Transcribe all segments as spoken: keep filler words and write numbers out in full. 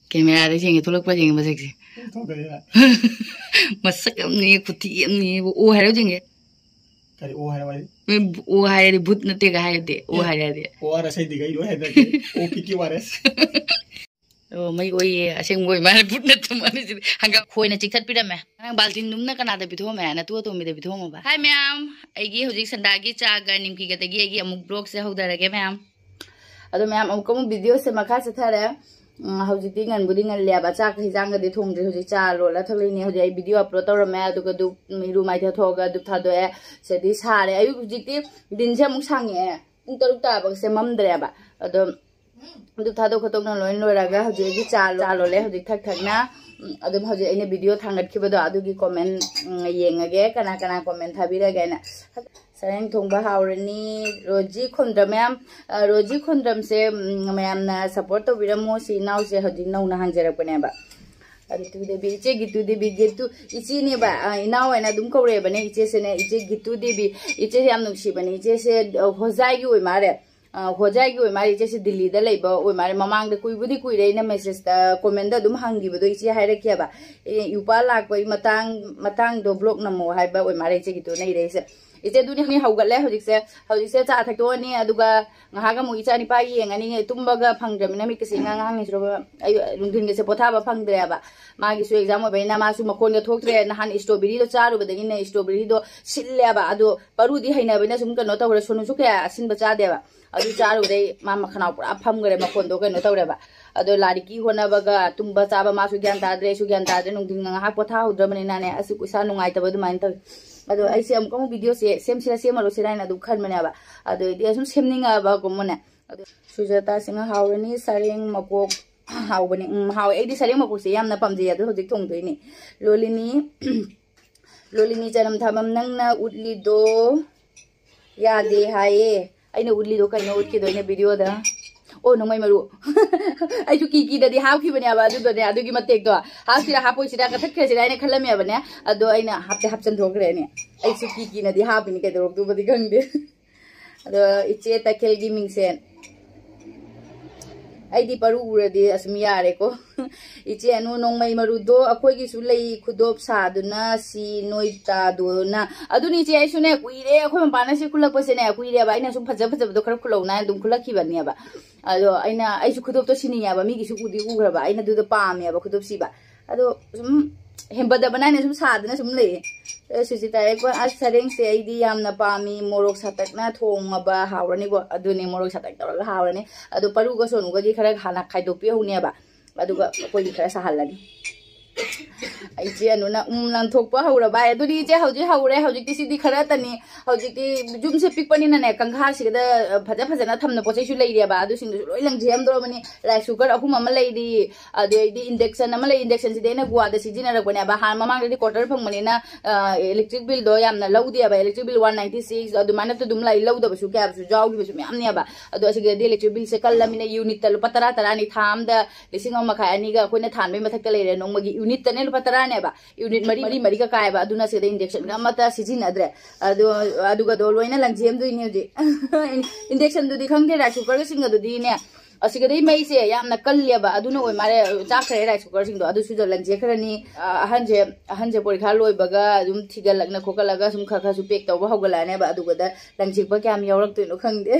ꯀꯦꯃꯦꯔꯥꯗ ꯌꯦꯡꯒꯦ, ꯊꯣꯛꯂꯛꯄ ꯌꯦꯡꯒꯦ ꯃꯁꯛꯁꯦ꯫ ꯃꯁꯛ ꯑꯃꯅꯤ, ꯈꯨꯊꯤ ꯑꯃꯅꯤ꯫ ꯑꯣ ꯍꯥꯏꯔꯣ ꯌꯦꯡꯒꯦ꯫ ꯀꯔꯤ ꯑꯣ ꯍꯥꯏꯔꯣ ꯍꯥꯏꯗꯤ? ꯃꯤ ꯑꯣ ꯍꯥꯏꯔꯗꯤ ꯚꯨꯠ ꯅꯠꯇꯦꯒ ꯍꯥꯏꯔꯗꯤ, ꯑꯣ ꯑꯦ, ꯍꯥꯏꯔꯗꯤ꯫ ꯑꯣ ꯑꯥꯔ ꯑꯦꯁ ꯍꯥꯏꯗꯤ ꯀꯩꯅꯣ ꯍꯥꯏꯗꯤ? ꯑꯣ ꯄꯤ ꯀ꯭ꯌꯨ ꯑꯥꯔ ꯑꯦꯁ꯫ ꯑꯣ, ꯃꯩ ꯑꯣꯏꯌꯦ꯫ ꯑꯁꯦꯡꯕ ꯑꯣꯏ ꯃꯥꯜꯂꯦ, ꯚꯨꯠ ꯅꯠꯇ ꯃꯥꯜꯂꯦ ꯁꯤꯗꯤ꯫ ꯍꯪꯒꯥꯝ ꯈꯣꯏꯅ ꯆꯤꯛꯊꯠꯄꯤꯔꯝꯃꯦ꯫ ꯅꯪ ꯕꯥꯜꯇꯤꯟꯗꯨꯝꯅ ꯀꯅꯥꯗ ꯄꯤꯊꯣꯛꯑꯝꯃꯦ? ꯅꯇꯨ ꯑꯇꯣꯝꯕꯤꯗ ꯄꯤꯊꯣꯛꯑꯝꯃꯕ? ꯍꯥꯏ ꯃꯌꯥꯝ, ꯑꯩꯒꯤ ꯍꯧꯖꯤꯛ ꯁꯟꯗꯥꯒꯤ ꯆꯥꯒ ꯅꯤꯝꯀꯤꯒꯇꯒꯤ ꯑꯩꯒꯤ ꯑꯃꯨꯛ vlogꯁꯦ ꯍꯧꯗꯔꯒꯦ ꯃꯌꯥꯝ꯫ ꯑꯗꯣ ꯃꯌꯥꯝ, ꯑꯃꯨꯛꯀ ꯑꯃꯨꯛ videoꯁꯦ ꯃꯈꯥ ꯆꯠꯊꯔꯦ꯫ ꯎꯝ, ꯍꯧꯖꯤꯛꯇꯤ ꯉꯟꯕꯨꯗꯤ ꯉꯜꯂꯦꯕ, ꯆꯥꯛꯀ ꯍꯤꯟꯖꯥꯡꯒꯗꯤ ꯊꯣꯡꯗ꯭ꯔꯤ꯫ ꯍꯧꯖꯤꯛ ꯆꯥ ꯂꯣꯜꯂ ꯊꯛꯂꯛꯏꯅꯦ꯫ ꯍꯧꯖꯤꯛ ꯑꯩ video upload ꯇꯧꯔꯝꯃꯦ, ꯑꯗꯨꯒ ꯙꯨꯞ, ꯏꯔꯨ ꯃꯥꯏꯊ ꯊꯣꯛꯑꯒ ꯙꯨꯞ ꯊꯥꯗꯣꯛꯑꯦ꯫ ꯁꯤꯗꯤ ꯁꯥꯔꯦ꯫ ꯑꯌꯨꯛ ꯍꯧꯖꯤꯛꯇꯤ ꯗꯤꯟꯁꯦ ꯑꯃꯨꯛ ꯁꯥꯡꯉꯛꯑꯦ꯫ ꯄꯨꯡ ꯇꯔꯨꯛ ꯇꯥꯕꯒꯁꯦ ꯃꯝꯗ꯭ꯔꯦꯕ꯫ ꯑꯗꯣ ꯙꯨꯞ ꯊꯥꯗꯣꯛ ꯈꯣꯠꯇꯣꯛꯅ ꯂꯣꯏ ꯂꯣꯏꯔꯒ ꯍꯧꯖꯤꯛ ꯑꯩꯒꯤ ꯆꯥ, ꯆꯥ ꯂꯣꯜꯂꯦ ꯍꯧꯖꯤꯛ ꯊꯛ ꯊꯛꯅ꯫ ꯎꯝ, ꯑꯗꯨꯝ ꯍꯧꯖꯤꯛ ꯑꯩꯅ video ꯊꯥꯡꯒꯠꯈꯤꯕꯗꯣ ꯑꯗꯨꯒꯤ comment, ꯎꯝ, ꯌꯦꯡꯉꯒꯦ ꯀꯅꯥ ꯀꯅꯥ comment ꯊꯥꯕꯤꯔꯒꯦꯅ꯫ ꯁꯔꯦꯡ ꯊꯣꯡꯕ ꯍꯥꯎꯔꯅꯤ꯫ ꯔꯣꯖꯤ ꯈꯣꯟꯗ꯭ꯔꯝ ꯃꯌꯥꯝ, ꯑ, ꯔꯣꯖꯤ ꯈꯣꯟꯗ꯭ꯔꯝꯁꯦ, ꯎꯝ, ꯃꯌꯥꯝꯅ support ꯇꯧꯕꯤꯔꯝꯃꯣ꯫ ꯁꯤ ꯏꯅꯥꯎꯁꯦ ꯍꯧꯖꯤꯛ ꯅꯧꯅ ꯍꯥꯡꯖꯔꯛꯄꯅꯦꯕ꯫ ꯑꯗꯨ ꯒꯤꯇꯨ ꯗꯦꯕꯤ, ꯏꯆꯦ ꯒꯤꯇꯨ ꯗꯦꯕꯤ, ꯒꯤꯇꯨ ꯏꯆꯦꯅꯦꯕ, ꯑ, ꯏꯅꯥꯎ ꯍꯥꯏꯅ ꯑꯗꯨꯝ ꯀꯧꯔꯛꯑꯦꯕꯅꯦ ꯏꯆꯦꯁꯤꯅꯦ, ꯏꯆꯦ ꯒꯤꯇꯨ ꯗꯦꯕꯤ꯫ ꯏꯆꯦꯁꯦ ꯌꯥꯝ ꯅꯨꯡꯁꯤꯕꯅꯦ꯫ ꯏꯆꯦꯁꯦ, ꯑ, ꯍꯣꯖꯥꯏꯒꯤ ꯑꯣꯏ ꯃꯥꯜꯂꯦ꯫ ꯑ, ꯍꯣꯖꯥꯏꯒꯤ ꯑꯣꯏ ꯃꯥꯜꯂꯦ, ꯏꯆꯦꯁꯦ ꯗꯤꯜꯂꯤꯗ ꯂꯩꯕ ꯑꯣꯏ ꯃꯥꯜꯂꯦ꯫ ꯃꯃꯥꯡꯗ ꯀꯨꯏꯕꯨꯗꯤ ꯀꯨꯏꯔꯦ ꯑꯩꯅ messageꯇ, commentꯇ ꯑꯗꯨꯝ ꯍꯪꯈꯤꯕꯗꯣ ꯏꯆꯦ ꯍꯥꯏꯔꯛꯈꯤꯑꯕ, "ꯑꯦ, ꯏꯄ꯭ꯋꯥ ꯂꯥꯛꯄꯒꯤ ꯃꯇꯥꯡ, ꯃꯇꯥꯡꯗꯣ vlog ꯅꯝꯃꯣ" ꯍꯥꯏꯕ ꯑꯣꯏ ꯃꯥꯜꯂꯦ ꯏꯆꯦ ꯒꯤꯇꯨꯅ ꯏꯔꯛꯏꯁꯦ꯫ ꯏꯆꯦ ꯑꯗꯨꯅꯤ ꯍꯧꯒꯠꯂꯦ ꯍꯧꯖꯤꯛꯁꯦ꯫ ꯍꯧꯖꯤꯛꯁꯦ ꯆꯥ ꯊꯛꯇꯣꯛꯑꯅꯤ, ꯑꯗꯨꯒ ꯉꯥꯏꯍꯥꯛ ꯑꯃꯨꯛ ꯏꯆꯥ ꯅꯤꯄꯥ ꯌꯦꯡꯉꯅꯤ꯫ ꯇꯨꯝꯕꯒ ꯐꯪꯗ꯭ꯔꯕꯅꯤꯅ ꯃꯤꯠꯀꯁꯦ ꯏꯉꯥꯡ ꯉꯥꯡꯉꯤꯁꯤꯔꯣ꯫ ꯑꯩ ꯅꯨꯡꯊꯤꯟꯒꯁꯦ ꯄꯣꯊꯥꯕ ꯐꯪꯗ꯭ꯔꯦꯕ꯫ ꯃꯥꯒꯤꯁꯨ exam ꯑꯣꯏꯕꯅꯤꯅ ꯃꯥꯁꯨ ꯃꯈꯣꯟꯒ ꯊꯣꯛꯇ꯭ꯔꯦ꯫ ꯅꯍꯥꯟ strawberryꯗꯣ ꯆꯥꯔꯨꯕꯗꯒꯤꯅꯦ, strawberryꯗꯣ ꯁꯤꯜꯂꯦꯕ꯫ ꯑꯗꯣ ꯄꯔꯨꯗꯤ ꯍꯩꯅꯕꯅꯤꯅ ꯁꯨꯝ ꯀꯩꯅꯣ ꯇꯧꯈ꯭ꯔꯦ꯫ ꯁꯣꯅꯨꯁꯨ ꯀꯌꯥ ꯑꯁꯤꯟꯕ ꯆꯥꯗꯦꯕ꯫ ꯑꯗꯨ ꯆꯥꯔꯨꯕꯗꯩ ꯃꯥ ꯃꯈꯅꯥꯎ ꯄꯨꯔꯥ ꯐꯝꯈ꯭ꯔꯦ, ꯃꯈꯣꯟꯗꯣ ꯀꯩꯅꯣ ꯇꯧꯔꯦꯕ꯫ ꯑꯗꯣ ꯂꯥꯏꯔꯤꯛꯀꯤ ꯍꯣꯠꯅꯕꯒ ꯇꯨꯝꯕ ꯆꯥꯕ ꯃꯥꯁꯨ ꯒ꯭ꯌꯥꯟ ꯇꯥꯗ꯭ꯔꯦ, ꯑꯩꯁꯨ ꯒ꯭ꯌꯥꯟ ꯇꯥꯗ꯭ꯔꯦ꯫ ꯅꯨꯡꯊꯤꯟ ꯉꯥꯏꯍꯥꯛ ꯄꯣꯊꯥꯍꯧꯗ꯭ꯔꯕꯅꯤꯅꯅꯦ, ꯑꯁ, ꯏꯁꯥ ꯅꯨꯡꯉꯥꯏꯇꯕ ꯑꯗꯨꯃꯥꯏꯅ ꯇꯧꯋꯤ꯫ ꯑꯗꯣ ꯑꯩꯁꯦ ꯑꯃꯨꯛꯀ ꯑꯃꯨꯛ videoꯁꯦ ꯁꯦꯝꯁꯤꯔꯥ ꯁꯦꯝꯃꯔꯣꯏꯁꯤꯔꯥ ꯍꯥꯏꯅ ꯑꯗꯨꯝ ꯈꯟꯕꯅꯦꯕ꯫ ꯑꯗꯨ ꯑꯩꯗꯤ ꯑꯁꯨꯝ ꯁꯦꯝꯅꯤꯡꯉꯛꯑꯕꯒꯨꯝꯕꯅꯦ꯫ ꯑꯗꯣ ꯁꯨꯖꯥꯇꯥꯁꯤꯡꯅ ꯍꯥꯎꯔꯅꯤ, ꯁꯔꯦꯡ ꯃꯀꯣꯛ ꯍꯥꯎꯕꯅꯦ꯫ ꯎꯝ, ꯍꯥꯎꯋꯦ꯫ ꯑꯩꯗꯤ ꯁꯔꯦꯡ ꯃꯀꯣꯛꯁꯦ ꯌꯥꯝꯅ ꯄꯥꯝꯖꯩ꯫ ꯑꯗꯨ ꯍꯧꯖꯤꯛ ꯊꯣꯡꯗꯣꯏꯅꯤ꯫ ꯂꯣꯂꯤꯅꯤ, ꯂꯣꯂꯤꯅꯤ ꯆꯅꯝ ꯊꯥꯕꯝ, ꯅꯪꯅ ꯎꯠꯂꯤꯗꯣ ꯌꯥꯗꯦ ꯍꯥꯏꯌꯦ꯫ ꯑꯩꯅ ꯎꯠꯂꯤꯗꯣ ꯀꯩꯅꯣ ꯎꯠꯈꯤꯗꯣꯏꯅꯦ videoꯗ? ꯑꯣ, ꯅꯣꯡꯃꯩ ꯃꯔꯨ꯫ ꯑꯩꯁꯨ ꯀꯤ ꯀꯤꯗꯗꯤ ꯍꯥꯞꯈꯤꯕꯅꯦꯕ ꯑꯗꯨꯗꯅꯦ, ꯑꯗꯨꯒꯤ ꯃꯇꯦꯛꯇꯣ꯫ ꯍꯥꯞꯁꯤꯔꯥ ꯍꯥꯞꯄꯣꯏꯁꯤꯔꯥ ꯀꯛꯊꯠꯈ꯭ꯔꯁꯤꯔꯥ ꯍꯥꯏꯅ ꯈꯜꯂꯝꯃꯦꯕꯅꯦ꯫ ꯑꯗꯣ ꯑꯩꯅ ꯍꯥꯞꯇꯤ ꯍꯥꯞꯆꯟꯊꯣꯛꯈ꯭ꯔꯦꯅꯦ꯫ ꯑꯩꯁꯨ ꯀꯤ ꯀꯤꯅꯗꯤ ꯍꯥꯞꯄꯤꯅꯤ, ꯀꯩꯗꯧꯔꯛꯇꯧꯕꯗꯤ ꯈꯪꯗꯦ꯫ ꯑꯗꯣ ꯏꯆꯦ ꯇꯈꯦꯜꯒꯤ ꯃꯤꯡꯁꯦ ꯑꯩꯗꯤ ꯄꯔꯨ ꯎꯔꯗꯤ ꯑꯁꯨꯝ ꯌꯥꯔꯦꯀꯣ꯫ ꯏꯆꯦ ꯑꯅꯨ, ꯅꯣꯡꯃꯩ ꯃꯔꯨꯗꯣ ꯑꯩꯈꯣꯏꯒꯤꯁꯨ ꯂꯩ, ꯈꯨꯗꯣꯞ ꯁꯥꯗꯨꯅ ꯁꯤ ꯅꯣꯏ ꯇꯥꯗꯨꯅ꯫ ꯑꯗꯨꯅꯤ ꯏꯆꯦ, ꯑꯩꯁꯨꯅꯦ ꯀꯨꯏꯔꯦ, ꯑꯩꯈꯣꯏ ꯃꯄꯥꯅ ꯁꯤ ꯈꯨꯜꯂꯛꯄꯁꯦꯅꯦ ꯀꯨꯏꯔꯦꯕ꯫ ꯑꯩꯅ ꯁꯨꯝ ꯐꯖ ꯐꯖꯕꯗꯣ ꯈꯔ ꯈꯨꯜꯂꯧꯅ ꯑꯗꯨꯝ ꯈꯨꯜꯂꯛꯈꯤꯕꯅꯦꯕ꯫ ꯑꯗꯣ ꯑꯩꯅ, ꯑꯩꯁꯨ ꯈꯨꯗꯣꯞꯇꯣ ꯁꯤꯅꯤꯡꯉꯦꯕ, ꯃꯤꯒꯤꯁꯨ ꯎꯗꯤ ꯎꯈ꯭ꯔꯕ, ꯑꯩꯅ ꯑꯗꯨꯗ ꯄꯥꯝꯃꯦꯕ ꯈꯨꯗꯣꯞ ꯁꯤꯕ꯫ ꯑꯗꯣ ꯁꯨꯝ ꯍꯦꯟꯕꯗꯕꯅ ꯑꯩꯅ ꯁꯨꯝ ꯁꯥꯗꯅ ꯁꯨꯝ ꯂꯩꯌꯦ꯫ ꯑꯦ, ꯁꯨꯖꯤꯇꯥ ꯌꯥꯏꯐ, ꯑꯁ, ꯁꯔꯦꯡꯁꯦ ꯑꯩꯗꯤ ꯌꯥꯝꯅ ꯄꯥꯝꯃꯤ, ꯃꯣꯔꯣꯛ ꯁꯥꯇꯛꯅ ꯊꯣꯡꯉꯕ ꯍꯥꯎꯔꯅꯤꯀꯣ꯫ ꯑꯗꯨꯅꯦ, ꯃꯣꯔꯣꯛ ꯁꯥꯇꯛ ꯇꯧꯔꯒ ꯍꯥꯎꯔꯅꯤ꯫ ꯑꯗꯣ ꯄꯔꯨꯒ ꯁꯣꯅꯨꯒꯗꯤ ꯈꯔ ꯍꯥꯟꯅ ꯈꯥꯏꯗꯣꯛꯄꯤꯍꯧꯅꯦꯕ, ꯑꯗꯨꯒ ꯑꯩꯈꯣꯏꯒꯤ ꯈꯔ ꯁꯥꯍꯜꯂꯅꯤ꯫ ꯏꯆꯦ ꯑꯅꯨꯅ ꯎꯝ ꯂꯪꯊꯣꯛꯄ ꯍꯧꯔꯕ ꯍꯥꯏ꯫ ꯑꯗꯨꯗꯤ ꯏꯆꯦ, ꯍꯧꯖꯤꯛ ꯍꯧꯔꯦ, ꯍꯧꯖꯤꯛꯇꯤ ꯁꯤꯗꯤ ꯈꯔꯇꯅꯤ꯫ ꯍꯧꯖꯤꯛꯇꯤ ꯌꯨꯝꯁꯦ ꯄꯤꯛꯄꯅꯤꯅꯅꯦ, ꯀꯪꯈꯥꯁꯤꯗ ꯐꯖ ꯐꯖꯅ ꯊꯝꯅ ꯄꯣꯠ ꯆꯩꯁꯨ ꯂꯩꯔꯦꯕ, ꯑꯗꯨꯁꯤꯡꯗꯨꯁꯨ ꯂꯣꯏ ꯂꯪꯖꯦꯝꯗꯧꯔꯕꯅꯤ꯫ ꯔꯥꯏꯁ ꯀꯨꯀꯔ ꯑꯍꯨꯝ ꯑꯃ ꯂꯩꯔꯤ, ꯑꯗꯩꯗꯤ ꯏꯟꯗꯛꯁꯟ ꯑꯃ ꯂꯩ꯫ ꯏꯟꯗꯛꯁꯟꯁꯤꯗꯤ ꯑꯩꯅ ꯒꯣꯋꯥꯗ ꯁꯤꯖꯤꯟꯅꯔꯛꯄꯅꯦꯕ꯫ ꯍꯥꯟꯅ ꯃꯃꯥꯡꯗꯗꯤ ꯀ꯭ꯋꯥꯇꯔ ꯐꯪꯕꯅꯤꯅ ꯏꯂꯦꯛꯇ꯭ꯔꯤꯛ ꯕꯤꯜꯗꯣ ꯌꯥꯝꯅ ꯂꯧꯗꯦꯕ꯫ Electric bill one ninety six ꯑꯗꯨꯃꯥꯏꯅ ꯑꯗꯨꯝ ꯂꯥꯛꯏ, ꯂꯧꯗꯕꯁꯨ ꯀꯌꯥꯁꯨ ꯌꯥꯎꯈꯤꯕꯁꯨ ꯃꯌꯥꯝꯅꯦꯕ꯫ ꯑꯗꯣ ꯑꯁꯤꯗꯗꯤ ꯏꯂꯦꯛꯇ꯭ꯔꯤꯛ ꯕꯤꯜꯁꯦ ꯀꯜꯂꯃꯤꯅ ꯌꯨꯅꯤꯠꯇ ꯂꯨꯄꯥ ꯇꯔꯥ ꯇꯔꯥꯅꯤ, ꯊꯥ ꯑꯃꯗ ꯂꯤꯁꯤꯡ ꯑꯃ ꯃꯈꯥꯏ ꯑꯅꯤꯒ ꯑꯩꯈꯣꯏꯅ ꯊꯥꯟꯕꯩ ꯃꯊꯛꯇ ꯂꯩꯔꯦ꯫ ꯅꯣꯡꯃꯒꯤ ꯌꯨꯅꯤꯠꯇꯅꯦ ꯂꯨꯄꯥ ꯇꯔꯥꯅꯦꯕ, ꯌꯨꯅꯤꯠ ꯃꯔꯤ ꯃꯔꯤ ꯃꯔꯤꯒ ꯀꯥꯏꯕ꯫ ꯑꯗꯨꯅ ꯁꯤꯗ ꯏꯟꯗꯛꯁꯟꯒ ꯑꯃꯠꯇ ꯁꯤꯖꯤꯟꯅꯗ꯭ꯔꯦ꯫ ꯑꯗꯣ ꯑꯗꯨꯒꯗꯣ ꯂꯣꯏꯅ ꯂꯪꯖꯦꯝꯗꯣꯏꯅꯦ ꯍꯧꯖꯤꯛ꯫ ꯏꯟꯗꯛꯁꯟꯗꯨꯗꯤ ꯈꯪꯗꯦ, ꯔꯥꯏꯁ ꯀꯨꯀꯔꯒ ꯆꯤꯡꯒꯗꯨꯗꯤꯅꯦ, ꯑꯁꯤꯒꯗꯤ ꯃꯩꯁꯦ ꯌꯥꯝꯅ ꯀꯜꯂꯦꯕ, ꯑꯗꯨꯅ ꯑꯣꯏ ꯃꯥꯜꯂꯦ ꯆꯥꯛꯈ꯭ꯔꯦ ꯔꯥꯏꯁ ꯀꯨꯀꯔꯁꯤꯡꯗꯣ꯫ ꯑꯗꯨꯁꯨ ꯂꯪꯖꯦ ꯈꯔꯅꯤ꯫ ꯑꯍꯟꯁꯦ, ꯑꯍꯟꯁꯦ ꯄꯣꯔꯤꯈꯥ ꯂꯣꯏꯕꯒ ꯑꯗꯨꯝ ꯊꯤꯒꯠꯂꯛꯅ ꯈꯣꯠꯀꯠꯂꯒ ꯁꯨꯝ ꯈꯔ ꯈꯔꯁꯨ ꯄꯦꯛ ꯇꯧꯕ ꯍꯧꯒꯠꯂꯛꯑꯅꯦꯕ꯫ ꯑꯗꯨꯒꯗ ꯂꯪꯖꯦꯛꯄ ꯀꯌꯥꯝ ꯌꯥꯎꯔꯛꯇꯣꯏꯅꯣ ꯈꯪꯗꯦ꯫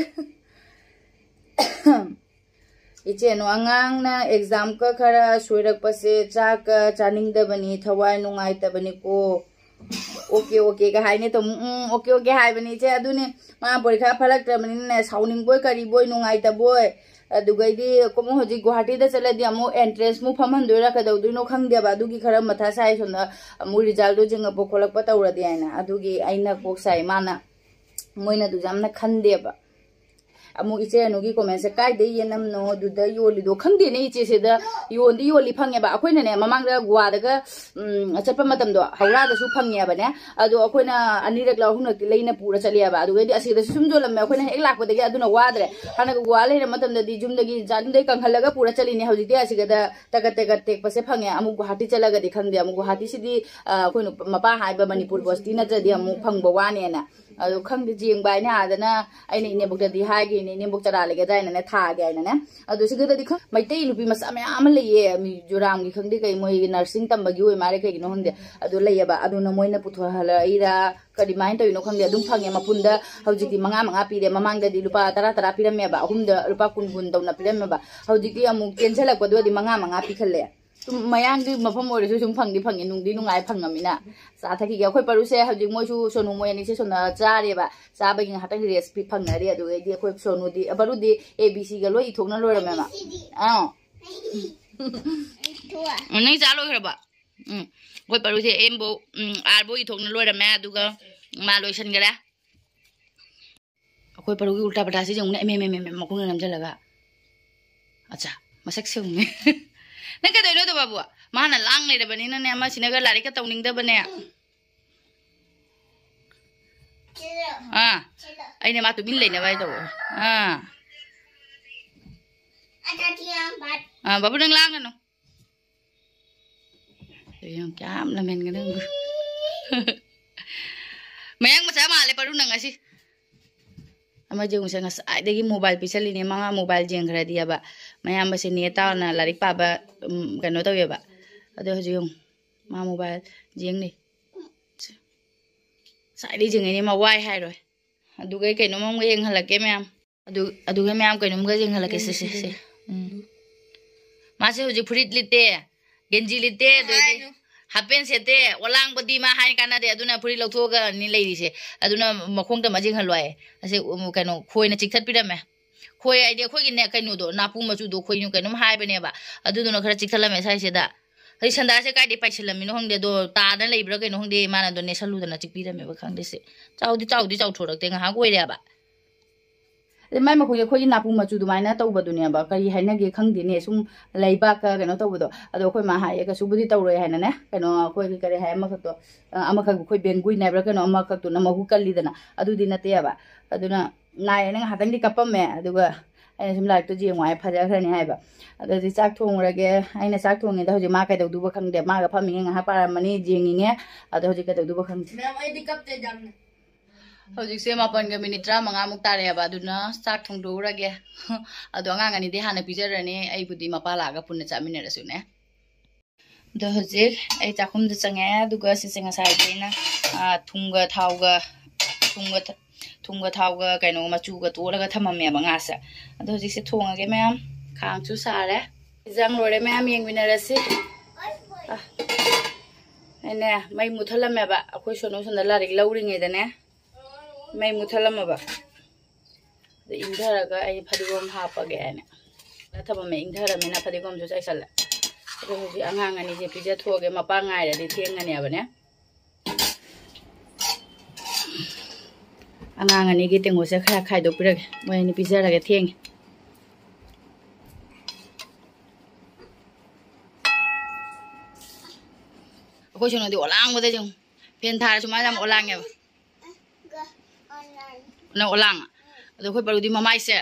ꯏꯆꯦꯅꯨ, ꯑꯉꯥꯡꯅ ꯑꯦꯛꯖꯥꯝꯒ ꯈꯔ ꯁꯣꯏꯔꯛꯄꯁꯦ ꯆꯥꯛꯀ ꯆꯥꯅꯤꯡꯗꯕꯅꯤ, ꯊꯋꯥꯏ ꯅꯨꯡꯉꯥꯏꯇꯕꯅꯤꯀꯣ꯫ ꯑꯣꯀꯦ ꯑꯣꯀꯦꯒ ꯍꯥꯏꯅꯦ ꯇꯧ꯫ ꯎꯝ, ꯎꯝ, ꯑꯣꯀꯦ ꯑꯣꯀꯦ ꯍꯥꯏꯕꯅꯤ ꯏꯆꯦ꯫ ꯑꯗꯨꯅꯦ, ꯃꯥ ꯄꯔꯤꯈꯥ ꯐꯠꯂꯛꯇ꯭ꯔꯕꯅꯤꯅꯅꯦ, ꯁꯥꯎꯅꯤꯡꯕꯣꯏ ꯀꯔꯤꯕꯣꯏ ꯅꯨꯡꯉꯥꯏꯇꯕꯣꯏ꯫ ꯑꯗꯨꯒꯩꯗꯤ ꯑꯃꯨꯛ ꯍꯧꯖꯤꯛ ꯒꯨꯍꯥꯇꯤꯗ ꯆꯠꯂꯗꯤ ꯑꯃꯨꯛ ꯑꯦꯟꯇ꯭ꯔꯦꯟꯁ ꯃꯨꯛ ꯐꯝꯍꯟꯗꯣꯏꯔꯥ ꯀꯩꯗꯧꯗꯣꯏꯅꯣ ꯈꯪꯗꯦꯕ꯫ ꯑꯗꯨꯒꯤ ꯈꯔ ꯃꯊꯥ ꯁꯥꯏ, ꯁꯣꯝꯗ ꯑꯃꯨꯛ ꯔꯤꯖꯜꯗꯣ ꯌꯦꯡꯉꯛꯄ ꯈꯣꯠꯂꯛꯄ ꯇꯧꯔꯗꯤ ꯍꯥꯏꯅ꯫ ꯑꯗꯨꯒꯤ ꯑꯩꯅ ꯀꯣꯛ ꯁꯥꯏ, ꯃꯥꯅ, ꯃꯣꯏꯅ ꯑꯗꯨꯁꯨ ꯌꯥꯝꯅ ꯈꯟꯗꯦꯕ꯫ ꯑꯃꯨꯛ ꯏꯆꯦ ꯑꯅꯨꯒꯤ ꯀꯣꯃꯦꯟꯁꯦ, "ꯀꯥꯏꯗꯩ ꯌꯦꯅꯝꯅꯣ ꯑꯗꯨꯗ ꯌꯣꯜꯂꯤꯗꯣ?" ꯈꯪꯗꯦꯅꯦ ꯏꯆꯦ, ꯁꯤꯗ ꯌꯣꯟꯗꯤ ꯌꯣꯜꯂꯤ, ꯐꯪꯉꯦꯕ꯫ ꯑꯩꯈꯣꯏꯅꯅꯦ, ꯃꯃꯥꯡꯗ ꯒꯣꯋꯥꯗꯒ, ꯎꯝ, ꯆꯠꯄ ꯃꯇꯝꯗꯣ ꯍꯧꯔꯥꯗꯁꯨ ꯐꯪꯉꯦꯕꯅꯦ꯫ ꯑꯗꯣ ꯑꯩꯈꯣꯏꯅ ꯑꯅꯤꯔꯛꯂ ꯑꯍꯨꯝꯂꯛꯇꯤ ꯂꯩꯅ ꯄꯨꯔ ꯆꯠꯂꯦꯕ꯫ ꯑꯗꯨꯒꯩꯗꯤ ꯑꯁꯤꯗꯁꯨ ꯁꯨꯝ ꯌꯣꯜꯂꯝꯃꯦ꯫ ꯑꯩꯈꯣꯏꯅ ꯍꯦꯛ ꯂꯥꯛꯄꯗꯒꯤ ꯑꯗꯨꯅ ꯋꯥꯗ꯭ꯔꯦ꯫ ꯍꯥꯟꯅ ꯒꯣꯋꯥ ꯂꯩꯔ ꯃꯇꯝꯗꯗꯤ ꯌꯨꯝꯗꯒꯤ, ꯌꯨꯝꯗꯒꯤ ꯀꯪꯍꯜꯂꯒ ꯄꯨꯔ ꯆꯠꯂꯤꯅꯦ꯫ ꯍꯧꯖꯤꯛꯇꯤ ꯑꯁꯤꯒꯗ ꯇꯒꯠ ꯇꯒꯠ ꯇꯦꯛꯄꯁꯦ ꯐꯪꯉꯦ꯫ ꯑꯃꯨꯛ ꯒꯨꯋꯥꯍꯥꯇꯤ ꯆꯠꯂꯒꯗꯤ ꯈꯪꯗꯦ꯫ ꯑꯃꯨꯛ ꯒꯨꯋꯥꯍꯥꯇꯤꯁꯤꯗꯤ, ꯑ, ꯑꯩꯈꯣꯏ ꯅꯨꯄꯥ, ꯃꯄꯥ ꯍꯥꯏꯕ ꯃꯅꯤꯄꯨꯔ ꯕꯁꯇꯤ ꯅꯠꯇ꯭ꯔꯗꯤ ꯑꯃꯨꯛ ꯐꯪꯕ ꯋꯥꯅꯦꯅ꯫ ꯑꯗꯣ ꯈꯪꯗꯦ, ꯌꯦꯡꯕ ꯍꯥꯏꯅ ꯑꯥꯗꯅ ꯑꯩꯅ ꯏꯅꯦꯝꯕꯣꯛꯇꯗꯤ ꯍꯥꯏꯈꯤꯅꯦ, "ꯏꯅꯦꯝꯕꯣꯛ ꯆꯔꯥ ꯂꯩꯒꯗ꯭ꯔꯥ ꯍꯥꯏꯅꯅꯦ, ꯊꯥꯒꯦ ꯍꯥꯏꯅꯅꯦ"꯫ ꯑꯗꯣ ꯁꯤꯒꯗꯗꯤ ꯈꯪ-, ꯃꯩꯇꯩ ꯅꯨꯄꯤ ꯃꯆꯥ ꯃꯌꯥꯝ ꯑꯃ ꯂꯩꯌꯦ, ꯃꯤꯖꯣꯔꯥꯝꯒꯤ ꯈꯪꯗꯦ ꯀꯩ, ꯃꯣꯏꯒꯤ ꯅꯔꯁꯤꯡ ꯇꯝꯕꯒꯤ ꯑꯣꯏ ꯃꯥꯜꯂꯦ, ꯀꯩꯒꯤꯅꯣ ꯈꯪꯗꯦ꯫ ꯑꯗꯨ ꯂꯩꯌꯦꯕ, ꯑꯗꯨꯅ ꯃꯣꯏꯅ ꯄꯨꯊꯣꯔꯛꯍꯜꯂꯛꯏꯔꯥ ꯀꯔꯤꯃꯥꯏꯅ ꯇꯧꯔꯤꯅꯣ ꯈꯪꯗꯦ, ꯑꯗꯨꯝ ꯐꯪꯉꯦ꯫ ꯃꯄꯨꯟꯗ ꯍꯧꯖꯤꯛꯇꯤ ꯃꯉꯥ ꯃꯉꯥ ꯄꯤꯔꯦ꯫ ꯃꯃꯥꯡꯗꯗꯤ ꯂꯨꯄꯥ ꯇꯔꯥ ꯇꯔꯥ ꯄꯤꯔꯝꯃꯦꯕ, ꯑꯍꯨꯝꯗ ꯂꯨꯄꯥ ꯀꯨꯟ ꯀꯨꯟ ꯇꯧꯅ ꯄꯤꯔꯝꯃꯦꯕ꯫ ꯍꯧꯖꯤꯛꯇꯤ ꯑꯃꯨꯛ ꯇꯦꯟꯁꯤꯜꯂꯛꯄꯗꯨꯗꯤ ꯃꯉꯥ ꯃꯉꯥ ꯄꯤꯈꯜꯂꯦ꯫ ꯁꯨꯝ ꯃꯌꯥꯡꯒꯤ ꯃꯐꯝ ꯑꯣꯏꯔꯁꯨ ꯁꯨꯝ ꯐꯪꯗꯤ ꯐꯪꯉꯦ, ꯅꯨꯡꯗꯤ ꯅꯨꯡꯉꯥꯏ ꯐꯪꯉꯃꯤꯅ꯫ ꯆꯥ ꯊꯛꯈꯤꯒꯦ꯫ ꯑꯩꯈꯣꯏ ꯄꯔꯨꯁꯦ ꯍꯧꯖꯤꯛ ꯃꯣꯏꯁꯨ ꯁꯣꯅꯨ ꯃꯣꯏ ꯑꯅꯤꯁꯦ ꯁꯣꯝꯗ ꯆꯥꯔꯦꯕ꯫ ꯆꯥꯕꯒꯤ ꯉꯥꯏꯍꯥꯛꯇꯪ ꯔꯦꯁ ꯄꯤ ꯐꯪꯅꯔꯤ꯫ ꯑꯗꯨꯒꯩꯗꯤ ꯑꯩꯈꯣꯏ ꯁꯣꯅꯨꯗꯤ, ꯄꯔꯨꯗꯤ ꯑꯦ ꯕꯤ ꯁꯤꯒ ꯂꯣꯏ ꯏꯊꯣꯛꯅ ꯂꯣꯏꯔꯝꯃꯦꯕ꯫ ꯑꯥ꯫ ꯅꯪ ꯆꯥ ꯂꯣꯏꯈ꯭ꯔꯕ? ꯎꯝ꯫ ꯑꯩꯈꯣꯏ ꯄꯔꯨꯁꯦ ꯑꯦꯝꯕꯧ, ꯎꯝ, ꯑꯥꯔꯕꯧ ꯏꯊꯣꯛꯅ ꯂꯣꯏꯔꯝꯃꯦ, ꯑꯗꯨꯒ ꯃꯥ ꯂꯣꯏꯁꯟꯈꯔꯦ꯫ ꯑꯩꯈꯣꯏ ꯄꯔꯨꯒꯤ ꯎꯜꯇꯥ ꯄꯜꯇꯥꯁꯤ ꯌꯦꯡꯉꯨꯅꯦ, ꯑꯦꯝ ꯑꯦꯝ ꯑꯦꯝ ꯑꯦꯝ ꯃꯈꯣꯡꯅ ꯅꯝꯁꯤꯜꯂꯒ꯫ ꯑꯠꯆꯥ, ꯃꯁꯛꯁꯦ ꯌꯦꯡꯉꯨꯅꯦ꯫ ꯅꯪ ꯀꯩꯗꯧꯔꯤꯅꯣ ꯑꯗꯨ ꯕꯥꯕꯨ? ꯃꯥꯅ ꯂꯥꯡ ꯂꯩꯔꯕꯅꯤꯅꯅꯦ, ꯑꯃꯁꯤꯅꯒ ꯂꯥꯏꯔꯤꯛꯀ ꯇꯧꯅꯤꯡꯗꯕꯅꯦ꯫ ꯑꯥ, ꯑꯩꯅ ꯃꯥ ꯇꯨꯃꯤꯟ ꯂꯩꯅꯕ ꯍꯥꯏ ꯇꯧꯕ꯫ ꯑꯥ꯫ ꯑꯥ, ꯕꯥꯕꯨ ꯅꯪ ꯂꯥꯡꯒꯅꯨ꯫ ꯌꯦꯡꯉꯨ, ꯀꯌꯥꯝ ꯂꯝꯍꯦꯟꯒꯗꯕꯅꯣ꯫ ꯃꯌꯥꯡ ꯃꯆꯥ ꯃꯥꯜꯂꯦ ꯄꯔꯨ ꯅꯪ ꯉꯁꯤ꯫ ꯑꯃ ꯌꯦꯡꯉꯨꯁꯦ, ꯉꯁꯥꯏꯗꯒꯤ ꯃꯣꯕꯥꯏꯜ ꯄꯤꯁꯜꯂꯤꯅꯦ꯫ ꯃꯥ ꯃꯣꯕꯥꯏꯜ ꯌꯦꯡꯈ꯭ꯔꯗꯤ ꯍꯥꯏꯕ꯫ ꯃꯌꯥꯝꯕꯁꯦ ꯅꯦ ꯇꯥꯎꯅ ꯂꯥꯏꯔꯤꯛ ꯄꯥꯕ, ꯎꯝ, ꯀꯩꯅꯣ ꯇꯧꯋꯦꯕ꯫ ꯑꯗꯣ ꯍꯧꯖꯤꯛ ꯌꯦꯡꯉꯨ, ꯃꯥ ꯃꯣꯕꯥꯏꯜ ꯌꯦꯡꯅꯤ꯫ ꯉꯁꯥꯏꯗꯒꯤ ꯌꯦꯡꯉꯤꯅꯦ, ꯃꯥ ꯋꯥꯏ ꯍꯥꯏꯔꯣꯏ꯫ ꯑꯗꯨꯒ ꯑꯩ ꯀꯩꯅꯣꯝ ꯑꯃꯒ ꯌꯦꯡꯍꯜꯂꯛꯀꯦ ꯃꯌꯥꯝ꯫ ꯑꯗꯨ, ꯑꯗꯨꯒ ꯃꯌꯥꯝ ꯀꯩꯅꯣꯝꯒ ꯌꯦꯡꯍꯜꯂꯛꯀꯦ꯫ ꯁꯦ, ꯁꯦ, ꯁꯦ꯫ ꯎꯝ꯫ ꯃꯥꯁꯦ ꯍꯧꯖꯤꯛ ꯐꯨꯔꯤꯠ ꯂꯤꯠꯇꯦ, ꯒꯦꯟꯖꯤ ꯂꯤꯠꯇꯦ, ꯑꯗꯩꯗꯤ ꯍꯥꯏꯅꯨ꯫ ꯍꯥꯞ ꯄꯦꯟ ꯁꯦꯠꯇꯦ, ꯋꯥꯂꯥꯡꯕꯗꯤ ꯃꯥ ꯍꯥꯏ ꯀꯥꯟꯅꯗꯦ, ꯑꯗꯨꯅ ꯐꯨꯔꯤꯠ ꯂꯧꯊꯣꯛꯑꯒꯅꯤ ꯂꯩꯔꯤꯁꯦ꯫ ꯑꯗꯨꯅ ꯃꯈꯣꯡꯗ ꯑꯃ ꯌꯦꯡꯍꯜꯂꯣ ꯍꯥꯏ꯫ ꯑꯁꯤ, ꯎꯝ, ꯀꯩꯅꯣ, ꯈꯣꯏꯅ ꯆꯤꯛꯊꯠꯄꯤꯔꯝꯃꯦ꯫ ꯈꯣꯏ ꯍꯥꯏꯗꯤ ꯑꯩꯈꯣꯏꯒꯤꯅꯦ, ꯀꯩꯅꯣꯗꯣ, ꯅꯥꯄꯨ ꯃꯆꯨꯗꯣ, ꯈꯣꯏꯅ ꯀꯩꯅꯣꯝ ꯍꯥꯏꯕꯅꯦꯕ꯫ ꯑꯗꯨꯗꯨꯅ ꯈꯔ ꯆꯤꯛꯊꯠꯂꯝꯃꯦ ꯁ꯭ꯋꯥꯏꯁꯤꯗ꯫ ꯑꯩ ꯁꯟꯗꯥꯁꯦ ꯀꯥꯏꯗꯩ ꯄꯥꯏꯁꯤꯜꯂꯝꯃꯤꯅꯣ ꯈꯪꯗꯦ, ꯑꯗꯣ ꯇꯥꯗꯅ ꯂꯩꯕ꯭ꯔꯥ ꯀꯩꯅꯣ ꯈꯪꯗꯦ, ꯏꯃꯥꯅ ꯑꯗꯣ ꯅꯦꯠꯁꯜꯂꯨꯗꯅ ꯆꯤꯛꯄꯤꯔꯝꯃꯦꯕ ꯈꯪꯗꯦ ꯁꯤ꯫ ꯆꯥꯎꯗꯤ ꯆꯥꯎꯗꯤ ꯆꯥꯎꯊꯣꯔꯛꯇꯦ, ꯉꯥꯏꯍꯥꯛ ꯑꯣꯏꯔꯦꯕ꯫ ꯑꯗꯩ ꯃꯥꯏ ꯃꯈꯣꯡꯁꯦ ꯑꯩꯈꯣꯏꯒꯤ ꯅꯥꯄꯨ ꯃꯆꯨ ꯑꯗꯨꯃꯥꯏꯅ ꯇꯧꯕꯗꯨꯅꯦꯕ, ꯀꯔꯤ ꯍꯥꯏꯅꯒꯦ ꯈꯪꯗꯦꯅꯦ, ꯁꯨꯝ ꯂꯩꯕꯥꯛꯀ ꯀꯩꯅꯣ ꯇꯧꯕꯗꯣ꯫ ꯑꯗꯣ ꯑꯩꯈꯣꯏ ꯃꯥ ꯍꯥꯏꯌꯦ, "ꯀꯩꯁꯨꯕꯨꯗꯤ ꯇꯧꯔꯣꯏ" ꯍꯥꯏꯅꯅꯦ, ꯀꯩꯅꯣ ꯑꯩꯈꯣꯏꯒꯤ ꯀꯔꯤ ꯍꯥꯏ, ꯑꯃꯈꯛꯇꯣ, ꯑ, ꯑꯃꯈꯛ ꯑꯩꯈꯣꯏ ꯕꯦꯡꯒꯨꯏꯟ ꯍꯥꯏꯕ꯭ꯔꯥ ꯀꯩꯅꯣ, ꯑꯃꯈꯛꯇꯨꯅ ꯃꯍꯨ ꯀꯜꯂꯤꯗꯅ, ꯑꯗꯨꯗꯤ ꯅꯠꯇꯦꯕ꯫ ꯑꯗꯨꯅ ꯅꯥꯏꯌꯦꯅ ꯉꯥꯏꯍꯥꯛꯇꯪꯗꯤ ꯀꯞꯄꯝꯃꯦ, ꯑꯗꯨꯒ ꯑꯩꯅ ꯁꯨꯝ ꯂꯥꯏꯔꯤꯛꯇꯣ ꯌꯦꯡꯉꯣ ꯍꯥꯏ, ꯐꯖꯈ꯭ꯔꯅꯤ ꯍꯥꯏꯕ꯫ ꯑꯗꯨꯗꯤ ꯆꯥꯛ ꯊꯣꯡꯉꯨꯔꯒꯦ꯫ ꯑꯩꯅ ꯆꯥꯛ ꯊꯣꯡꯉꯤꯗ ꯍꯧꯖꯤꯛ ꯃꯥ ꯀꯩꯗꯧꯗꯨꯕ ꯈꯪꯗꯦ, ꯃꯥꯒ ꯐꯝꯃꯤꯉꯩ ꯉꯥꯏꯍꯥꯛ ꯄꯥꯔꯝꯃꯅꯤ, ꯌꯦꯡꯉꯤꯉꯦ꯫ ꯑꯗꯣ ꯍꯧꯖꯤꯛ ꯀꯩꯗꯧꯗꯨꯕ ꯈꯪꯗꯦ꯫ ꯃꯦꯝ, ꯑꯩꯗꯤ ꯀꯞꯇꯦ ꯌꯥꯝꯅ꯫ ꯍꯧꯖꯤꯛꯁꯦ ꯃꯥꯄꯟꯒ ꯃꯤꯅꯤꯠ ꯇꯔꯥꯃꯉꯥꯃꯨꯛ ꯇꯥꯔꯛꯑꯦꯕ, ꯑꯗꯨꯅ ꯆꯥꯛ ꯊꯣꯡꯗꯣꯛꯎꯔꯒꯦ꯫ ꯑꯗꯣ ꯑꯉꯥꯡ ꯑꯅꯤꯗꯤ ꯍꯥꯟꯅ ꯄꯤꯖꯔꯅꯤ, ꯑꯩꯕꯨꯗꯤ ꯃꯄꯥ ꯂꯥꯛꯑꯒ ꯄꯨꯟꯅ ꯆꯥꯃꯤꯟꯅꯔꯁꯨꯅꯦ꯫ ꯑꯗꯣ ꯍꯧꯖꯤꯛ ꯑꯩ ꯆꯥꯛꯈꯨꯝꯗ ꯆꯪꯉꯛꯑꯦ, ꯑꯗꯨꯒ ꯁꯤꯁꯦ ꯉꯁꯥꯏꯗꯤ ꯑꯩꯅ, ꯑꯥ, ꯊꯨꯝꯒ ꯊꯥꯎꯒ, ꯊꯨꯝꯒ ꯊ-, ꯊꯨꯝꯒ ꯊꯥꯎꯒ ꯀꯩꯅꯣ ꯃꯆꯨꯒ ꯇꯣꯠꯂꯒ ꯊꯝꯃꯝꯃꯦꯕ ꯉꯥꯁꯦ꯫ ꯑꯗꯣ ꯍꯧꯖꯤꯛꯁꯦ ꯊꯣꯡꯉꯒꯦ ꯃꯌꯥꯝ, ꯈꯥꯡꯁꯨ ꯁꯥꯔꯦ꯫ ꯏꯟꯖꯥꯡ ꯂꯣꯏꯔꯦ ꯃꯌꯥꯝ, ꯌꯦꯡꯃꯤꯟꯅꯔꯁꯤ꯫ ꯑꯥ, ꯑꯩꯅꯦ ꯃꯩ ꯃꯨꯠꯊꯠꯂꯝꯃꯦꯕ, ꯑꯩꯈꯣꯏ ꯁꯣꯅꯨ ꯁꯣꯝꯗ ꯂꯥꯏꯔꯤꯛ ꯂꯧꯔꯤꯉꯩꯗꯅꯦ ꯃꯩ ꯃꯨꯠꯊꯠꯂꯝꯃꯕ꯫ ꯑꯗ ꯏꯪꯊꯔꯒ ꯑꯩ ꯐꯗꯤꯒꯣꯝ ꯍꯥꯞꯄꯒꯦ ꯍꯥꯏꯅ ꯊꯝꯃꯝꯃꯦ꯫ ꯏꯪꯊꯔꯃꯤꯅ ꯐꯗꯤꯒꯣꯝꯁꯨ ꯆꯥꯏꯁꯜꯂꯦ꯫ ꯑꯗꯣ ꯍꯧꯖꯤꯛ ꯑꯉꯥꯡ ꯑꯅꯤꯁꯦ ꯄꯤꯖꯊꯣꯛꯑꯒꯦ, ꯃꯄꯥ ꯉꯥꯏꯔꯗꯤ ꯊꯦꯡꯉꯅꯦꯕꯅꯦ꯫ ꯑꯉꯥꯡ ꯑꯅꯤꯒꯤ ꯇꯦꯡꯀꯣꯠꯁꯦ ꯈꯔ ꯈꯥꯏꯗꯣꯛꯄꯤꯔꯒꯦ, ꯃꯣꯏ ꯑꯅꯤ ꯄꯤꯖꯔꯒꯦ, ꯊꯦꯡꯉꯦ꯫ ꯑꯩꯈꯣꯏ ꯁꯣꯅꯨꯗꯤ ꯑꯣꯂꯥꯡꯕꯗ ꯌꯦꯡꯉꯨ, ꯐꯦꯟ ꯊꯥꯔꯁꯨ ꯃꯥ ꯌꯥꯝ ꯑꯣꯂꯥꯡꯉꯦꯕ꯫ ꯅꯪ ꯑꯣꯂꯥꯡ꯫ ꯑꯗꯣ ꯑꯩꯈꯣꯏ ꯕꯥꯔꯨꯗꯤ ꯃꯃꯥꯏꯁꯦ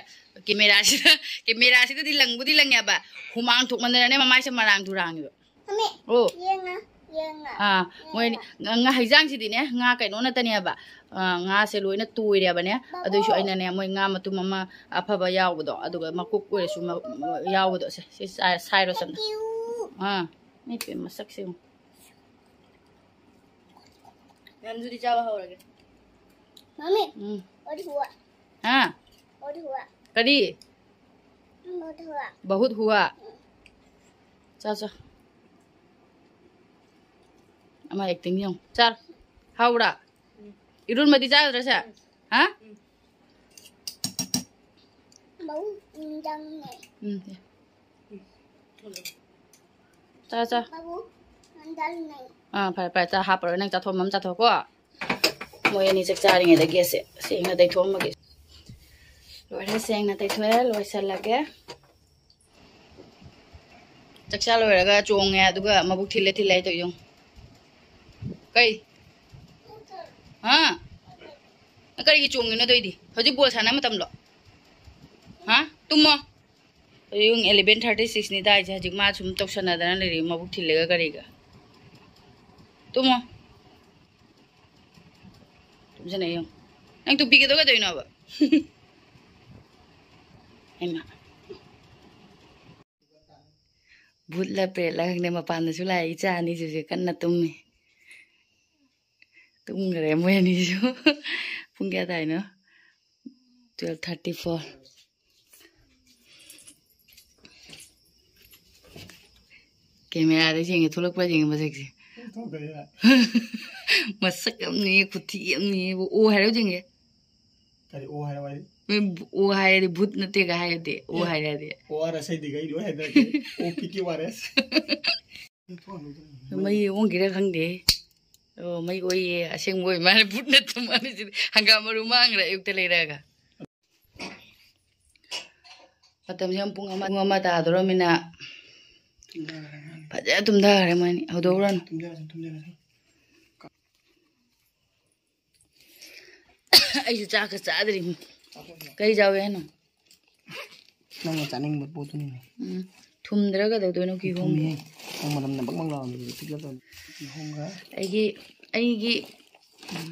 ꯀꯦꯃꯦꯔꯥꯁꯤꯗ, ꯀꯦꯃꯦꯔꯥꯁꯤꯗꯗꯤ ꯂꯪꯕꯨꯗꯤ ꯂꯪꯉꯦꯕ, ꯍꯨꯃꯥꯡ ꯊꯣꯛꯃꯟꯗꯅꯅꯦ ꯃꯃꯥꯏꯁꯦ ꯃꯔꯥꯡ ꯇꯨꯔꯥꯡꯉꯦꯕ꯫ ꯃꯃꯤ, ꯑꯣ꯫ ꯌꯦꯡꯉ, ꯌꯦꯡꯉ, ꯑꯥ, ꯃꯣꯏ ꯌꯦꯡꯉ꯫ ꯉꯥ, ꯉꯥ ꯍꯩꯖꯥꯡꯁꯤꯗꯤꯅꯦ, ꯉꯥ ꯀꯩꯅꯣ ꯅꯠꯇꯅꯦꯕ꯫ ꯑꯥ, ꯉꯥꯁꯦ ꯂꯣꯏꯅ ꯇꯣꯏꯔꯦꯕꯅꯦ꯫ ꯕꯥꯕꯨ꯫ ꯑꯗꯨꯏꯁꯨ ꯑꯩꯅꯅꯦ, ꯃꯣꯏ ꯉꯥ ꯃꯇꯨꯝ ꯑꯃ ꯑꯐꯕ ꯌꯥꯎꯕꯗꯣ, ꯑꯗꯨꯒ ꯃꯀꯨꯞ ꯑꯣꯏꯔꯁꯨ ꯃ-, ꯃ-, ꯌꯥꯎꯕꯗꯣ, ꯁꯦ, ꯁꯤ ꯁꯥꯏ-, ꯁꯥꯏꯔꯣ ꯁꯝꯗ꯫ ꯇꯤꯌꯨ꯫ ꯑꯥ, ꯃꯤ ꯄꯦꯝ ꯃꯁꯛꯁꯦ ꯌꯦꯡꯉꯨ꯫ ꯌꯥꯝꯗꯨꯗꯤ ꯆꯥꯕ ꯍꯧꯔꯒꯦ꯫ ꯃꯃꯤ, ꯎꯝ꯫ ꯑꯣꯗꯤ ꯍꯨꯋꯥ꯫ ꯍꯥ? ꯑꯣꯗꯤ ꯍꯨꯋꯥ꯫ ꯀꯔꯤ? ꯕꯍꯨꯠ ꯍꯨꯋꯥ꯫ ꯆꯥ, ꯆꯥ꯫ ꯑꯃ ꯑꯦꯛꯇꯤꯡ ꯌꯦꯡꯉꯨ꯫ ꯆꯥꯔꯣ꯫ ꯍꯥꯎꯕ꯭ꯔꯥ? ꯎꯝ꯫ ꯏꯔꯣꯟꯕꯗꯤ ꯆꯥꯒꯗ꯭ꯔꯥ ꯁꯦ? ꯎꯝ꯫ ꯍꯥ? ꯎꯝ꯫ ꯕꯍꯨꯠ ꯏꯟꯖꯥꯡꯅꯦ꯫ ꯎꯝ꯫ ꯆꯥ, ꯆꯥ꯫ ꯕꯍꯨꯠ ꯏꯟꯖꯥꯡꯅꯦ꯫ ꯑꯥ, ꯐꯔꯦ, ꯐꯔꯦ꯫ ꯆꯥ ꯍꯥꯞꯄꯔꯣꯏ꯫ ꯅꯪ ꯆꯥꯊꯣꯛꯑꯝꯕ ꯑꯃ ꯆꯥꯊꯣꯛꯀꯣ꯫ ꯃꯣꯏ ꯑꯅꯤ ꯆꯥꯛ ꯆꯥꯔꯤꯉꯩꯗ ꯒꯦꯁꯁꯦ ꯁꯦꯡꯅ ꯇꯩꯊꯣꯛꯑꯝꯃꯒꯦ꯫ ꯂꯣꯏꯔꯦ, ꯁꯦꯡꯅ ꯇꯩꯊꯣꯛꯑꯦ, ꯂꯣꯏꯁꯜꯂꯒꯦ꯫ ꯆꯥꯛꯆꯥ ꯂꯣꯏꯔꯒ ꯆꯣꯡꯉꯦ, ꯑꯗꯨꯒ ꯃꯕꯨꯛ ꯊꯤꯜꯂꯦ ꯊꯤꯜꯂꯦ ꯍꯥꯏꯗꯣ ꯌꯦꯡꯉꯨ꯫ ꯀꯩ? ꯍꯥ? ꯅꯪ ꯀꯔꯤꯒꯤ ꯆꯣꯡꯉꯤꯅꯣ ꯑꯗꯨꯏꯗꯤ? ꯍꯧꯖꯤꯛ ꯕꯣꯜ ꯁꯥꯟꯅ ꯃꯇꯝꯂꯣ? ꯍꯥ? ꯇꯨꯝꯃꯣ꯫ ꯍꯧꯖꯤꯛ ꯄꯨꯡ eleven thirty six ꯅꯤ ꯇꯥꯏꯁꯦ꯫ ꯍꯧꯖꯤꯛ ꯃꯥ ꯁꯨꯝ ꯇꯧꯁꯟꯅꯗꯅ ꯂꯩꯔꯤ, ꯃꯕꯨꯛ ꯊꯤꯜꯂꯦꯒ ꯀꯔꯤꯒ꯫ ꯇꯨꯝꯃꯣ꯫ ꯇꯨꯝꯁꯤꯟꯅ ꯌꯦꯡꯉꯨ꯫ ꯅꯪ ꯇꯨꯝꯕꯤꯒꯗꯧ ꯀꯩꯗꯧꯔꯤꯅꯣꯕ? ꯍꯩꯃꯥ꯫ ꯚꯨꯠꯂ ꯄ꯭ꯔꯦꯠꯂ ꯈꯪꯗꯦ, ꯃꯄꯥꯟꯗꯁꯨ ꯂꯥꯛꯑꯦ꯫ ꯏꯆꯥ ꯑꯅꯤꯁꯤꯁꯨ ꯀꯟꯅ ꯇꯨꯝꯃꯤ꯫ ꯇꯨꯝꯈ꯭ꯔꯦ ꯃꯣꯏ ꯑꯅꯤꯁꯨ꯫ ꯄꯨꯡ ꯀꯌꯥ ꯇꯥꯏꯅꯣ? Twelve thirty four꯫ ꯀꯦꯃꯦꯔꯥꯗ ꯌꯦꯡꯉꯦ, ꯊꯣꯛꯂꯛꯄ꯭ꯔꯥ ꯌꯦꯡꯉꯦ ꯃꯁꯛꯁꯦ꯫ ꯊꯣꯛꯇ꯭ꯔꯦꯗ꯫ ꯃꯁꯛ ꯑꯃꯅꯤ, ꯈꯨꯊꯤ ꯑꯃꯅꯤ꯫ ꯑꯣ ꯍꯥꯏꯔꯣ ꯌꯦꯡꯒꯦ꯫ ꯀꯔꯤ ꯑꯣ ꯍꯥꯏꯔꯣ ꯍꯥꯏꯗꯤ? ꯃꯣꯏ ꯑꯣ ꯍꯥꯏꯔꯗꯤ ꯚꯨꯠ ꯅꯠꯇꯦꯒ ꯍꯥꯏꯔꯗꯤ, ꯑꯣ ꯑꯦ꯫ ꯍꯥꯏꯔꯗꯤ꯫ ꯑꯣ ꯑꯥꯔ ꯑꯦꯁ ꯍꯥꯏꯗꯤ ꯀꯩꯅꯣ ꯍꯥꯏꯗ꯭ꯔꯒꯦ? ꯑꯣ ꯄꯤ ꯀ꯭ꯌꯨ ꯑꯥꯔ ꯑꯦꯁ꯫ ꯃꯩ ꯑꯣꯟꯈꯤꯔ ꯈꯪꯗꯦ꯫ ꯑꯣ, ꯃꯩ ꯑꯣꯏꯌꯦ, ꯑꯁꯦꯡꯕ ꯑꯣꯏ ꯃꯥꯜꯂꯦ, ꯚꯨꯠ ꯅꯠꯇ ꯃꯥꯜꯂꯦ ꯁꯤꯗꯤ꯫ ꯍꯪꯒꯥꯝ ꯃꯔꯨ ꯃꯥꯡꯈ꯭ꯔꯦ ꯑꯌꯨꯛꯇ ꯂꯩꯔꯛꯑꯒ꯫ ꯃꯇꯝꯁꯦ ꯌꯥꯝ ꯄꯨꯡ ꯑꯃ, ꯄꯨꯡ ꯑꯃ ꯇꯥꯗꯣꯔꯃꯤꯅ ꯐꯖꯅ ꯇꯨꯝꯊꯈ꯭ꯔꯦ ꯃꯣꯏꯅꯤ꯫ ꯍꯧꯗꯣꯛꯎꯔꯅꯨ꯫ ꯇꯨꯝꯖꯔꯁꯤ, ꯇꯨꯝꯖꯔꯁꯤ꯫ ꯑꯩꯁꯨ ꯆꯥꯛꯀ ꯆꯥꯗ꯭ꯔꯤ꯫ ꯀꯩ ꯆꯥꯎꯋꯦ ꯍꯥꯏꯅꯣ? ꯅꯪꯅ ꯆꯥꯅꯤꯡꯕ ꯄꯣꯠꯇꯨꯅꯤꯅꯦ꯫ ꯎꯝ꯫ ꯊꯨꯝꯗ꯭ꯔꯥ ꯀꯩꯗꯧꯗꯣꯏꯅꯣ ꯀꯤꯍꯣꯝ? ꯊꯨꯝꯃꯤꯍꯦ꯫ ꯅꯪ ꯃꯅꯝꯅ ꯕꯪ ꯕꯪ ꯂꯥꯎꯔꯝꯃꯤꯗꯨꯗꯤ ꯄꯤꯛꯂꯞ ꯇꯧꯔꯝꯃꯤ꯫ ꯀꯤꯍꯣꯝꯒ꯫ ꯑꯩꯒꯤ, ꯑꯩꯒꯤ, ꯎꯝ꯫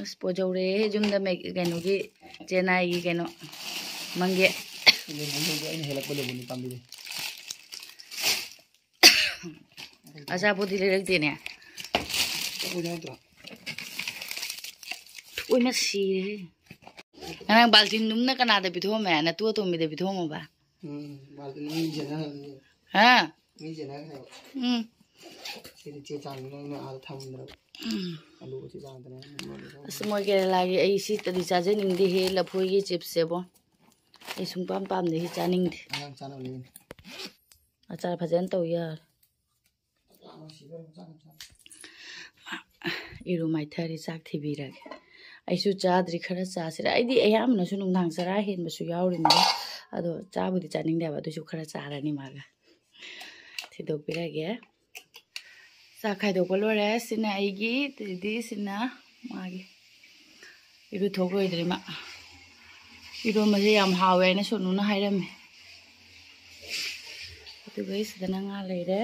ꯑꯁ, ꯄꯣꯖꯧꯔꯦ ꯌꯨꯝꯗ ꯃꯦꯛ-, ꯀꯩꯅꯣꯒꯤ, ꯆꯦꯟꯅꯥꯏꯒꯤ ꯀꯩꯅꯣ, ꯃꯪꯒꯦ꯫ ꯂꯦꯕꯨꯗꯣ ꯑꯩꯅ ꯍꯦꯜꯂꯛꯄ ꯂꯦꯕꯨꯅꯤ ꯄꯥꯝꯕꯤꯗꯣ꯫ ꯑꯆꯥꯄꯣꯠꯇꯤ ꯂꯩꯔꯛꯇꯦꯅꯦ꯫ ꯑꯆꯥꯄꯣꯠ ꯌꯥꯎꯗ꯭ꯔꯣ? ꯊꯣꯏꯅ ꯁꯤꯔꯦꯍꯦ꯫ ꯉꯔꯥꯡ ꯕꯥꯜꯇꯤꯟꯗꯨꯝꯅ ꯀꯅꯥꯗ ꯄꯤꯊꯣꯛꯑꯝꯃꯦ? ꯅꯇꯨ ꯑꯇꯣꯝꯕꯤꯗ ꯄꯤꯊꯣꯛꯑꯝꯃꯕ? ꯎꯝ, ꯕꯥꯜꯇꯤꯟ ꯃꯤ ꯆꯦꯟꯅꯈ꯭ꯔꯕꯅꯤ꯫ ꯍꯥ? ꯃꯤ ꯆꯦꯟꯅꯈ꯭ꯔꯦꯕ꯫ ꯎꯝ꯫ ꯁꯤꯗꯤ ꯆꯦ ꯆꯥꯡꯗꯨꯅ ꯑꯩꯅ ꯑꯥꯗ ꯊꯝꯗ꯭ꯔꯕ꯫ ꯎꯝ꯫ ꯑꯂꯨ ꯆꯦ ꯆꯥꯡꯗꯅ ꯑꯩꯅ ꯃꯣꯏꯗ ꯊꯝꯗ꯭ꯔꯕ꯫ ꯑꯁ, ꯃꯣꯏ ꯀꯦꯔꯦꯂꯥꯒꯤ ꯑꯩ ꯁꯤꯇꯗꯤ ꯆꯥꯖꯅꯤꯡꯗꯦꯍꯦ, ꯂꯐꯣꯏꯒꯤ ꯆꯤꯞꯁꯁꯦꯕꯣ꯫ ꯑꯩ ꯁꯨꯡꯄꯥꯝ ꯄꯥꯝꯗꯦ, ꯁꯤ ꯆꯥꯅꯤꯡꯗꯦ꯫ ꯑꯉꯥꯡ ꯆꯥꯅꯕꯅꯦ꯫ ꯑꯆꯥꯔ ꯐꯖꯅ ꯇꯧ ꯌꯥꯔꯦ꯫ ꯏꯔꯨ ꯃꯥꯏꯊꯔꯤ, ꯆꯥꯛ ꯊꯤꯕꯤꯔꯒꯦ꯫ ꯑꯩꯁꯨ ꯆꯥꯗ꯭ꯔꯤ, ꯈꯔ ꯆꯥꯁꯤꯔ꯫ ꯑꯩꯗꯤ ꯑꯌꯥꯝꯕꯅꯁꯨ ꯅꯨꯡꯗꯥꯡ ꯆꯔꯥ ꯍꯦꯟꯕꯁꯨ ꯌꯥꯎꯔꯤꯅꯦ, ꯑꯗꯣ ꯆꯥꯕꯨꯗꯤ ꯆꯥꯅꯤꯡꯗꯦꯕ, ꯑꯗꯨꯁꯨ ꯈꯔ ꯆꯥꯔꯅꯤ ꯃꯥꯒ꯫ ꯊꯤꯗꯣꯛꯄꯤꯔꯒꯦ꯫ ꯆꯥꯛ ꯈꯥꯏꯗꯣꯛꯄ ꯂꯣꯏꯔꯦ꯫ ꯁꯤꯅ ꯑꯩꯒꯤ, ꯑꯗꯩꯗꯤ ꯁꯤꯅ ꯃꯥꯒꯤ꯫ ꯏꯔꯨꯊꯣꯛ ꯂꯣꯏꯗ꯭ꯔꯤ ꯃꯥ꯫ ꯏꯔꯣꯟꯕꯁꯦ ꯌꯥꯝ ꯍꯥꯎꯋꯦ ꯍꯥꯏꯅ ꯁꯣꯅꯨꯅ ꯍꯥꯏꯔꯝꯃꯦ꯫ ꯑꯗꯨꯒ ꯁꯤꯗꯅ ꯉꯥ ꯂꯩꯔꯦ꯫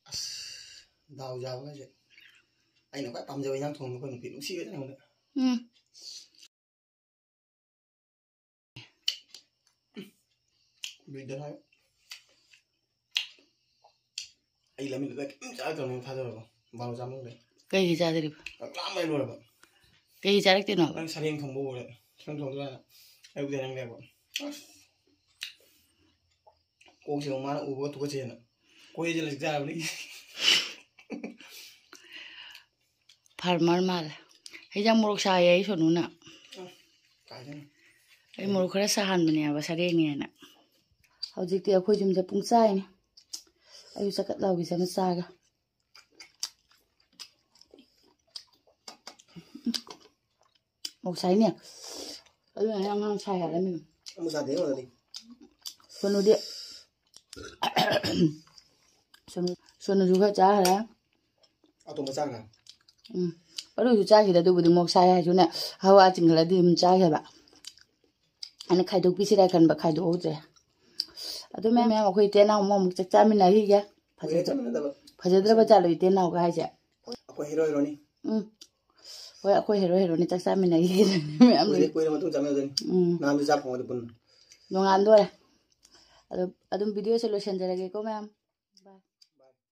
ꯑꯁ, ꯗꯥꯎ ꯌꯥꯕ ꯍꯥꯏꯁꯦ꯫ ꯑꯩꯅ ꯈ꯭ꯋꯥꯏ ꯄꯥꯝꯖꯕ ꯏꯟꯖꯥꯡ ꯊꯣꯡꯕ ꯑꯩꯈꯣꯏ ꯅꯨꯄꯤ ꯅꯨꯡꯁꯤꯕꯅ ꯑꯩꯉꯣꯟꯗ꯫ ꯎꯝ꯫ ꯕꯤꯗ ꯍꯥꯏ꯫ ꯑꯩ ꯂꯝꯕꯤꯗ ꯀꯩꯝ ꯆꯥꯔꯛꯇꯕꯅꯦ ꯊꯥꯖꯔꯕ꯫ ꯕꯥꯔꯣ ꯆꯥꯃꯝꯗꯥꯏ꯫ ꯀꯩꯒꯤ ꯆꯥꯗ꯭ꯔꯤꯕ? ꯆꯥꯛ ꯂꯥꯝꯕꯅ ꯂꯣꯏꯔꯕ꯫ ꯀꯩꯒꯤ ꯆꯥꯔꯛꯇꯦꯅꯣꯕ? ꯅꯪ ꯁꯔꯦꯡ ꯊꯣꯡꯕ ꯎꯔꯦ꯫ ꯁꯔꯦꯡ ꯊꯣꯡꯕ ꯎꯔꯦ꯫ ꯑꯌꯨꯛꯇ ꯅꯪ ꯂꯩꯔꯕ꯫ ꯑꯁ꯫ ꯀꯣꯛꯁꯦ ꯑꯃꯨꯛ ꯃꯥꯅ ꯎꯕꯒ ꯇꯨꯀꯠꯆꯩꯅ꯫ ꯀꯣꯏ ꯍꯩꯖꯤꯜꯂ ꯆꯥꯔꯕꯅꯤ꯫ ꯐꯥꯔꯃꯔ ꯃꯥꯜꯂꯦ꯫ ꯍꯤꯟꯖꯥꯡ ꯃꯣꯔꯣꯛ ꯁꯥꯏꯌꯦ ꯑꯩ ꯁꯣꯅꯨꯅ꯫ ꯀꯥꯏꯗꯩꯅꯣ? ꯑꯩ ꯃꯣꯔꯣꯛ ꯈꯔ ꯁꯥꯍꯟꯕꯅꯦꯕ ꯁꯔꯦꯡꯅꯦꯅ꯫ ꯍꯧꯖꯤꯛꯇꯤ ꯑꯩꯈꯣꯏ ꯌꯨꯝꯁꯦ ꯄꯨꯡꯆꯥꯏꯅꯤ꯫ ꯑꯩꯁꯨ ꯆꯀꯠ ꯂꯥꯎꯒꯤꯁꯦ ꯑꯃ ꯆꯥꯒꯦ꯫ ꯃꯣꯔꯣꯛ ꯁꯥꯏꯅꯦ꯫ ꯑꯗꯨꯅ ꯑꯉꯥꯡ ꯁꯥꯏ ꯍꯥꯏꯔꯝꯃꯤꯅꯦ꯫ ꯑꯃꯨꯛ ꯆꯥꯗꯦ ꯑꯩꯉꯣꯟꯗꯗꯤ꯫ ꯁꯣꯅꯨꯗꯤ꯫ ꯁꯣꯅꯨ-, ꯁꯣꯅꯨꯁꯨ ꯈꯔ ꯆꯥꯈ꯭ꯔꯦ꯫ ꯑꯇꯣꯝꯕ ꯆꯥꯈ꯭ꯔꯦ꯫ ꯎꯝ꯫ ꯑꯗꯨꯁꯨ ꯆꯥꯈꯤꯗ, ꯑꯗꯨꯕꯨꯗꯤ ꯃꯣꯔꯣꯛ ꯁꯥꯏ ꯍꯥꯏꯁꯨꯅꯦ, ꯍꯋꯥ ꯆꯤꯡꯈꯠꯂꯗꯤ ꯑꯗꯨꯝ ꯆꯥꯈꯤꯕ꯫ ꯑꯩꯅ ꯈꯥꯏꯗꯣꯛꯄꯤꯁꯤꯔ ꯈꯟꯕ, ꯈꯥꯏꯗꯣꯛꯍꯧꯗ꯭ꯔꯦ꯫ ꯑꯗꯨ ꯃꯌꯥꯝ, ꯃꯌꯥꯝ ꯑꯩꯈꯣꯏ ꯏꯇꯩ ꯏꯅꯥꯎ ꯑꯃꯨꯛ, ꯑꯃꯨꯛ ꯆꯥꯛ ꯆꯥꯃꯤꯟꯅꯈꯤꯒꯦ꯫ ꯀꯨꯏꯔꯦ ꯐꯖꯗ-, ꯆꯠꯃꯤꯟꯅꯗꯕ꯫ ꯐꯖꯗ꯭ꯔꯕ ꯖꯥꯠꯂꯣ ꯏꯇꯩ ꯏꯅꯥꯎꯒ ꯍꯥꯏꯁꯦ? ꯑꯩꯈꯣꯏ ꯍꯦꯔꯣ ꯍꯦꯔꯣꯅꯤ꯫ ꯎꯝ꯫ ꯍꯣꯏ, ꯑꯩꯈꯣꯏ ꯍꯦꯔꯣ ꯍꯦꯔꯣꯅꯤ ꯆꯥꯛ ꯆꯥꯃꯤꯟꯅꯈꯤꯒꯦ ꯃꯌꯥꯝ ꯀꯨꯏꯔꯦ, ꯂꯩ꯫ ꯀꯨꯏꯔꯦ ꯃꯇꯨꯡ ꯆꯥꯃꯤꯟꯅꯗꯣꯏꯅꯤ꯫ ꯎꯝ꯫ ꯅꯍꯥꯟꯁꯨ ꯆꯥꯛ ꯐꯪꯉꯗꯤ ꯄꯨꯟꯅ꯫ ꯅꯣꯡꯉꯥꯟꯗꯣꯔꯦ꯫ ꯑꯗꯨ, ꯑꯗꯨꯝ ꯚꯤꯗꯤꯑꯣꯁꯦ ꯂꯣꯏꯁꯤꯟꯖꯔꯒꯦꯀꯣ ꯃꯌꯥꯝ꯫